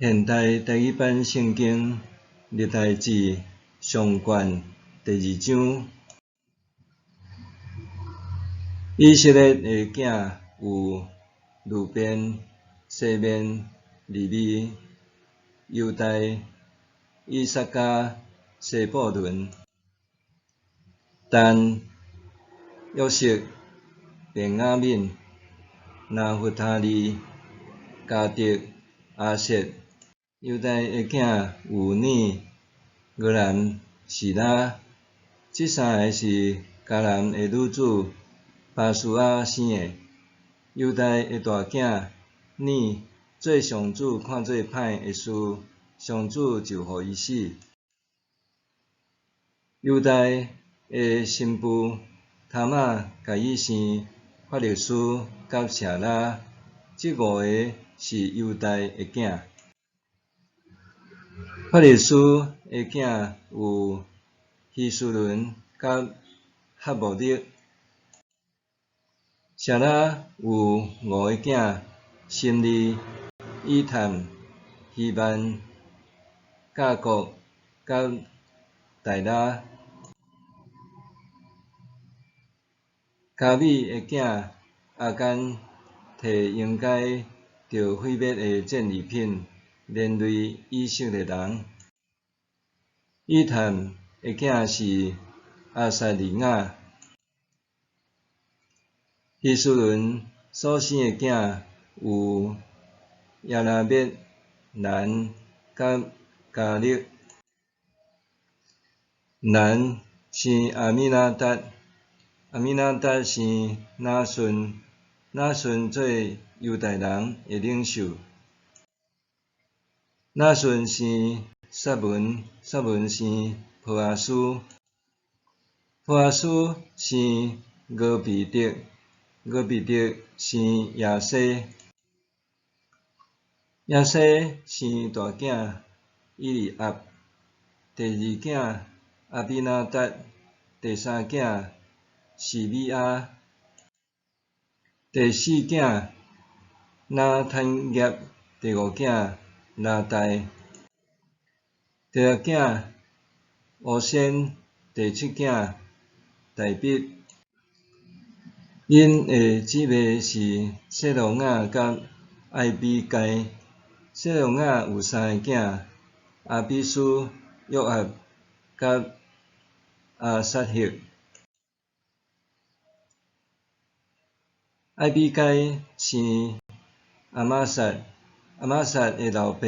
现代台语版圣经历代志上卷第二章。以色列的囝有流便、西缅、利未、犹大、以萨迦、西布伦、但、约瑟、便雅悯、拿弗他利、迦得、亚设。犹大的囝有珥、俄南、示拉，这三个是迦南的女子巴书亚生的。犹大的大囝珥做上主看做歹的事，上主就予伊死。犹大的新妇他玛共伊生法勒斯佮舍拉，这五个是犹大的囝。法勒斯的囝有希斯仑佮哈慕勒。舍拉有五个囝：心利、以探、希曼、迦各佮大拉。迦米的囝亚干提应该著毁灭的战利品，连累以色列人。以探的囝是亚撒利雅。希斯仑所生的囝有耶拉篾、兰佮迦勒。兰生亚米拿达，亚米拿达生拿顺，拿顺做犹太人的领袖。拿顺生撒文，撒文生波阿斯，波阿斯生俄备得，俄备得生耶西，耶西生大囝以利押，第二囝亚比拿达，第三囝示米亚，第四囝拿坦业，第五囝拉代，第六囝乌仙，第七囝大比。𪜶的姊妹是洗鲁雅佮爱比该。洗鲁雅有三个囝：亚比书、约押佮亚撒黑。爱比该生亚玛撒，亚玛撒的老爸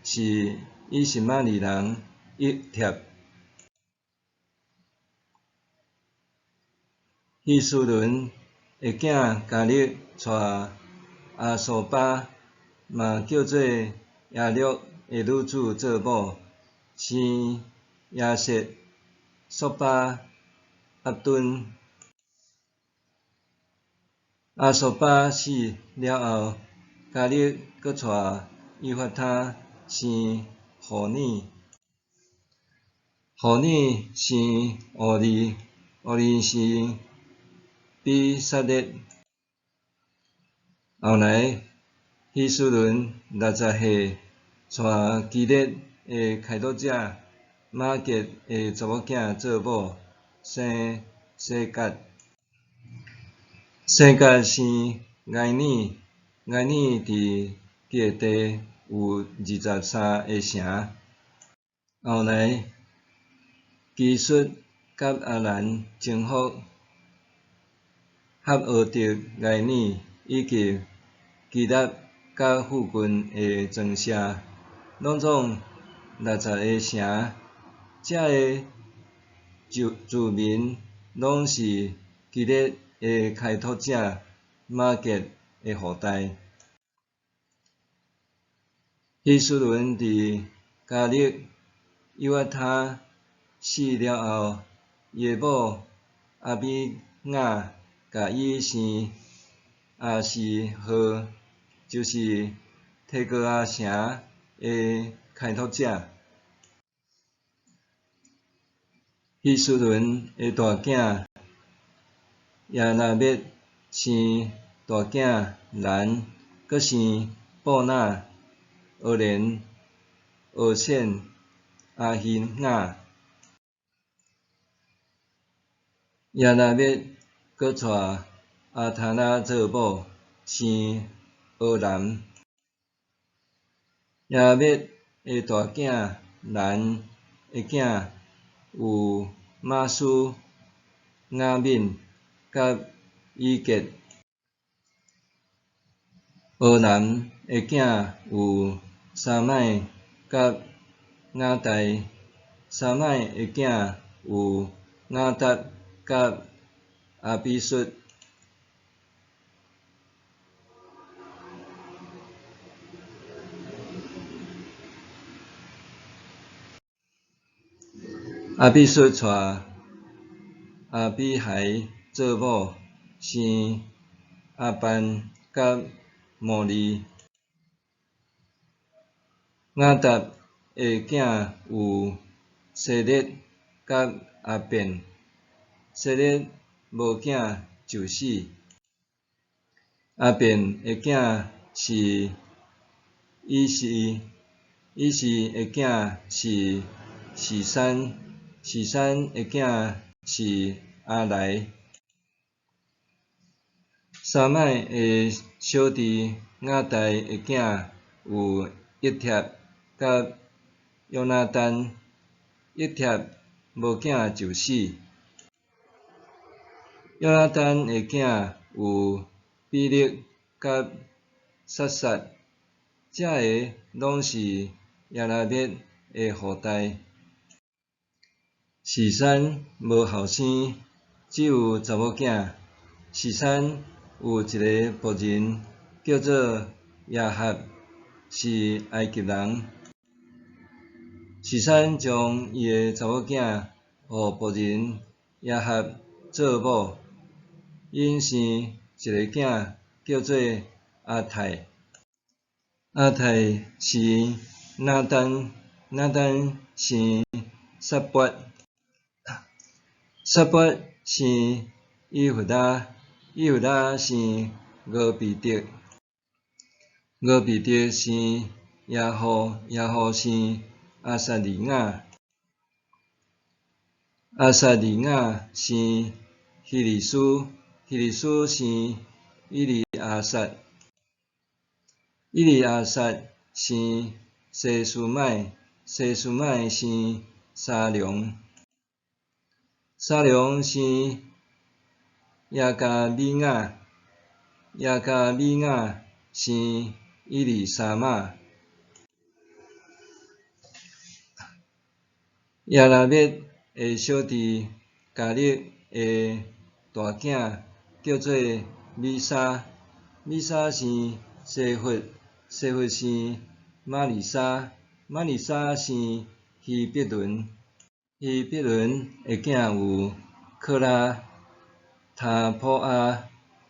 是以实玛利人益帖。希斯仑的囝迦勒娶亚苏巴，嘛叫做耶略的女子做某，生耶设、朔巴、押敦。亚朔巴死了后，迦勒阁娶以法他，生户珥。户珥生乌利，乌利生比撒列。后来，希斯仑60岁，娶基列的开拓者玛结的查某囝做某，生洗革。洗革生埃尔，埃尔伫基列地有23个城。后来，基述佮亚兰征服合俄得埃尔以及基纳佮附近的庄舍，拢总60个城。遮个住民拢是基列的开拓者玛结的后代。希斯仑伫迦勒以法他死了后，伊的某亚比雅共伊生亚实赫，就是提哥亚城的开拓者。希斯仑的大囝耶拉篾生大囝兰，阁生布纳、俄连、俄善、阿希雅。耶拿篾阁娶阿他拉做某，生俄南。耶拿篾的大囝兰的囝有玛斯、雅敏佮以结。俄南的囝有沙麦佮雅代。沙麦的囝有雅达佮亚比述。亚比述娶亚比孩做某，生亚班佮摩利。雅达的囝有西勒佮亚便，西勒无囝就死。亚便的囝是以示，以示的囝是示珊，示珊的囝是阿莱。沙麦的小弟雅代的囝有益帖佮约拿单，益帖无囝就死。约拿单的囝有比勒佮撒撒，这个拢是耶拿篾的后代。示珊无后生，只有查某囝。示珊有一个仆人叫做亚哈，是埃及人。示珊将伊的查某囝予仆人亚哈做某，𪜶生一个囝叫做阿泰。阿泰生拿单，拿单生撒拔，撒拔生以弗拉，以弗拉生俄比得，俄比得生耶户，耶户生亚撒利雅，亚撒利雅生希利斯，希利斯生以利亚撒，以利亚撒生西斯麦，西斯麦生沙龙，沙龙生耶加米亚，耶加米亚生以利沙玛。耶拿篾的小弟迦勒的大囝叫做米沙，米沙生西弗，西弗生玛利沙，玛利沙生希伯伦，希伯伦的囝有克拉、他普阿、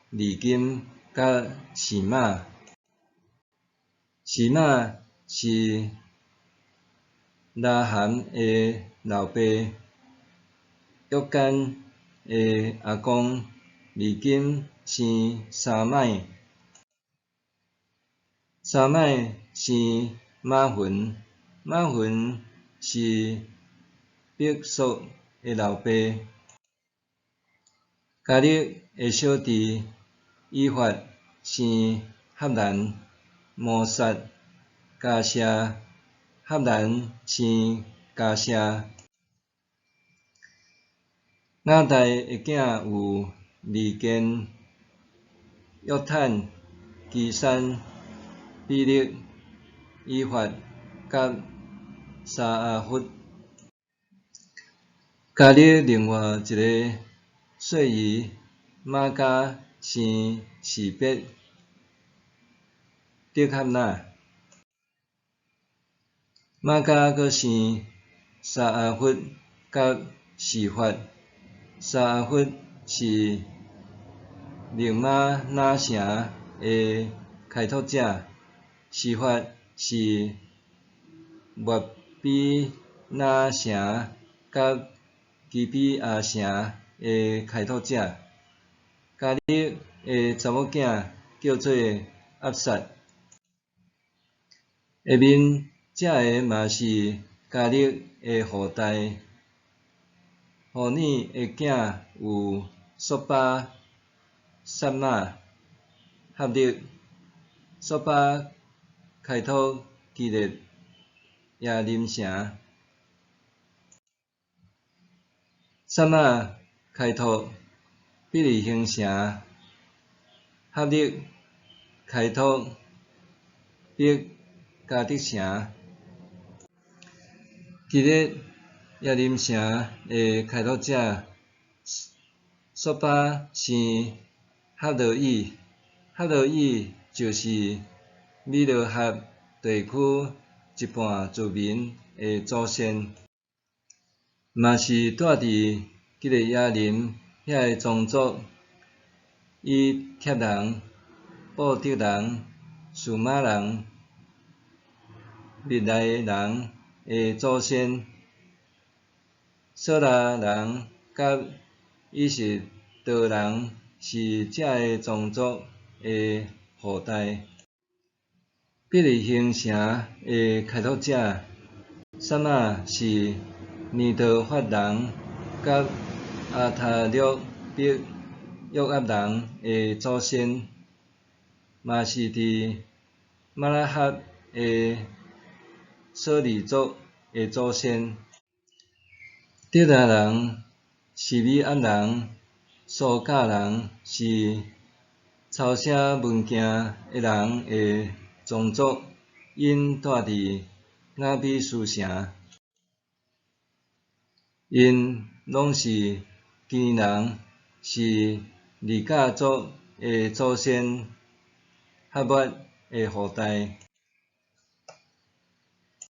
利金佮示玛。示玛是拉含的老爸，约干的阿公，利金生沙麦，沙麦生玛云，玛云是伯索的老爸。迦勒的小弟以法生哈兰、摩撒、迦舍，哈兰生迦舍。雅代的囝有利坚、约坦、基珊、比勒、以法佮沙阿弗。迦勒另外一个细姨玛迦生示别、得合那。玛迦阁生沙阿弗佮示法，沙阿弗是密玛那城的开拓者，示法是麦比那城佮基比亚城的开拓者。迦勒的查某囝叫做押撒。下面這个嘛是迦勒的後代。何尼的囝有朔巴、撒瑪、哈勒。朔巴開拓基列耶琳城，撒瑪開拓伯利恆城，哈勒開拓伯迦得城。基列耶琳城的開拓者朔巴生哈羅以，哈羅以就是米羅合地區一半住民的祖先，嘛是住佇基列耶琳遐个宗族，以帖人、布特人、示瑪人、密來人的祖先，瑣拉人佮以實陀人是這个宗族的後代。伯利恆城的開拓者撒瑪是尼多法人佮押他錄伯約押人的祖先，嘛是佇瑪拉哈的瑣利族的祖先。得拉人、示美押人、蘇甲人是抄寫文件的人的宗族，𪜶住佇雅比斯城。𪜶攏是基尼人，是利甲族的祖先哈抹的後代。